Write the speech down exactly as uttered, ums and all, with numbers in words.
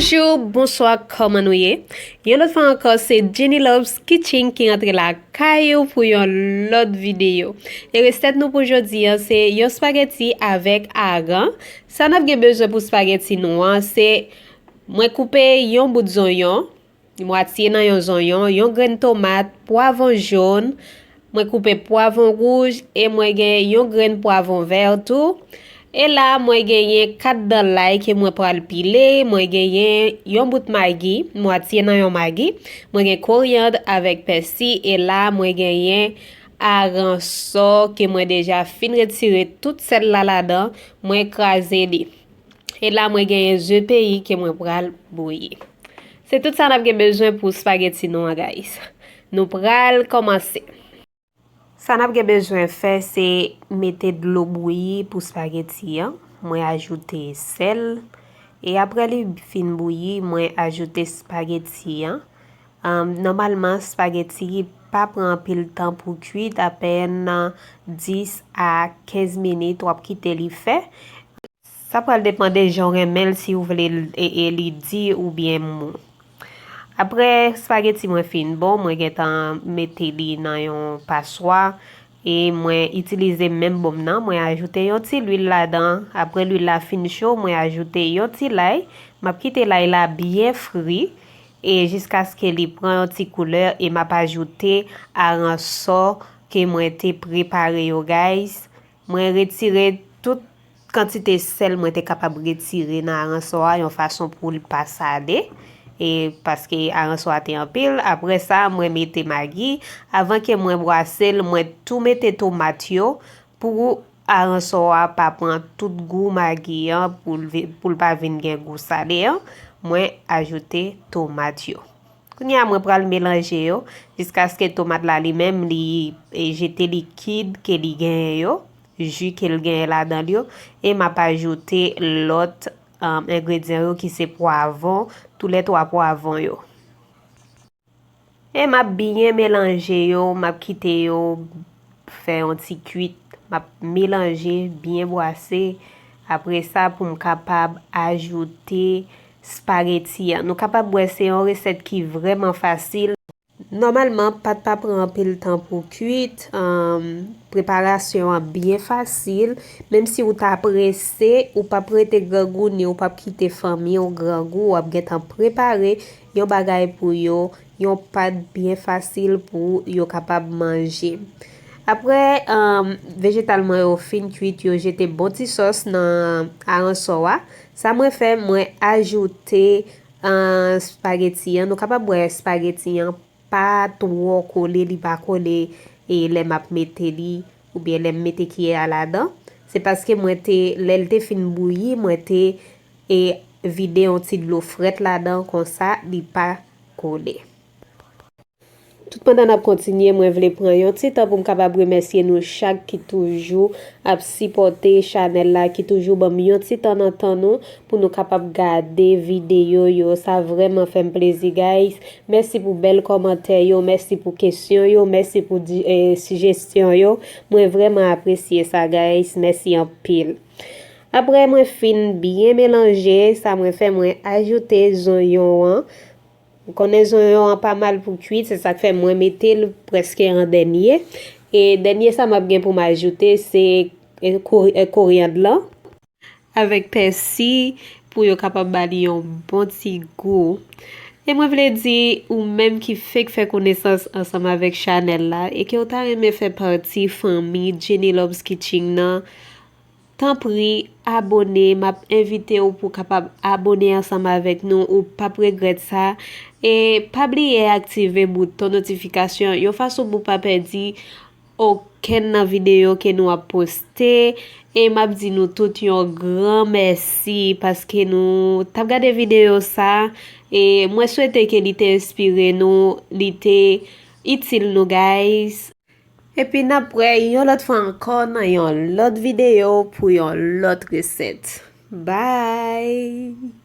Bonjou, bonswa, kòman nou ye? Yon lòt fwa ankò, se Jenny Loves Kitchen ki rantre lakay ou pou yon lòt videyo. E resèt nou pou jodi a, se yon spageti avèk aran. Sa n ap gen bezwen pou spageti nou an, se mwen koupe yon bout zonyon, mwatye nan yon zonyon, yon grenn tomat, pwavwon jòn, mwen koupe pwavwon wouj e mwen gen yon grenn pwavwon vè tou. E la, mwen genyen kat dan lay ke mwen pral pile, mwen genyen yon bout magi, mwatye nan yon magi, mwen gen koryann avèk pèsi, e la, mwen genyen aransò ke mwen deja fin retire tout sèl la ladan, mwen kraze li. E la, mwen genyen ze peyi ke mwen pral bouyi. Se tout sa n ap gen bezwen pou spageti nou an, guys. Nou pral kòmanse. Sa n ap gen bezwen fè, se mete dlo bouyi pou spageti an. Mwen ajoute sèl. E apre li fin bouyi, mwen ajoute spageti an. Ahn, nòmalman, spageti pa pran anpil tan pou kwit, apèn dis a kenz minit, w ap kite li fè. Sa pral depann de jan w renmen l, si w vle l, e, e li di oubyen mou. Apre spageti mwen fin bon, mwen gentan mete li nan yon paswa e mwen itilize menm bonm nan, mwen ajoute yon ti lwil ladan. Apre lwil la fin cho, mwen ajoute yon ti lay. M ap kite lay la byen fri e jiskaske li pran yon ti koulè e m ap ajoute aransò ke mwen te prepare yo, guys. Mwen retire tout kantite sèl mwen te kapab retire nan aransò a yon fason pou l pa sale. E paske aransò a te anpil. Apre sa, mwen mete magi. Avan ke mwen bwase l, mwen tou mete tomat yo pou aransò a pa pran tout gou magi an, pou l vi-, pou l pa vin gen gou sale an. Mwen ajoute tomat yo. Kounye a, mwen pral melanje yo jiskaske tomat la li menm li, e, jete likid ke li genyen yo, ji ke l genyen ladan l yo, e m ap ajoute lòt, um, engredyan yo ki se pwavwon, toulètwa pwavwon yo. E m ap byen melanje yo, m ap kite yo fè yon ti kwit. M ap melanje, byen bwase. Apre sa, pou m kapab ajoute spageti an. Nou kapab wè se yon resèt ki vrèman fasil. Nòmalman, pat pa pran anpil tan pou kwit. Ahn, preparasyon an byen fasil. Menm si w ta prese, ou p ap rete grangou, ni w p ap kite fanmi w grangou. W ap gentan prepare yon bagay pou yo, yon pat byen fasil pou yo kapab manje. Apre, ahn, vejetal mwen yo fin kwit, yo jete bon ti sòs nan aransò a. Sa mwen fè, mwen ajoute, ahn, spageti an. Nou kapab wè spageti an pa twò kole, li pa kole, e lè m ap mete li, oubyen lè m mete kiyè a ladan. Se paske mwen te, lè l te fin bouyi, mwen te, e, vide yon ti dlo frèt ladan, konsa, li pa kole. Tout pandan n ap kontinye, mwen vle pran yon ti tan pou m kapab remèsye nou chak ki toujou ap sipòte chanèl la, ki toujou ban m yon ti tan nan tan nou pou nou kapab gade videyo yo. Sa vrèman fè m plezi, guys. Mèsi pou bèl kòmantè yo, mèsi pou kesyon yo, mèsi pou di-, eh, sijesyon yo. Mwen vrèman apresye sa, guys. Mèsi anpil. Apre mwen fin byen melanje, sa mwen fè, mwen ajoute zonyon an. Ou konnen zonyon an pa mal pou kwit, se sa k fè mwen mete l prèske an dènye. E dènye sa m ap gen pou m ajoute, se, e, kori-, e, koryann lan avèk pèsi pou yo kapab ba li yon bon ti gou. E mwen vle di, ou menm ki fenk fè konesans ansanm avèk chanèl la e ke w ta renmen fè pati fanmi Jenny Loves Kitchen nan, tanpri, abone. M ap envite w pou w kapab abone ansanm avèk nou. Ou p ap regrèt sa. E pa bliye aktive bouton notifikasyon yon fason pou w pa pèdi okenn nan videyo ke nou ap poste. E m ap di nou tout yon gran mèsi paske nou t ap gade videyo sa. E mwen swete ke li te enspire nou, li te itil nou, guys. Epi n ap wè yon lòt fwa ankò nan yon lòt videyo pou yon lòt resèt. Bye!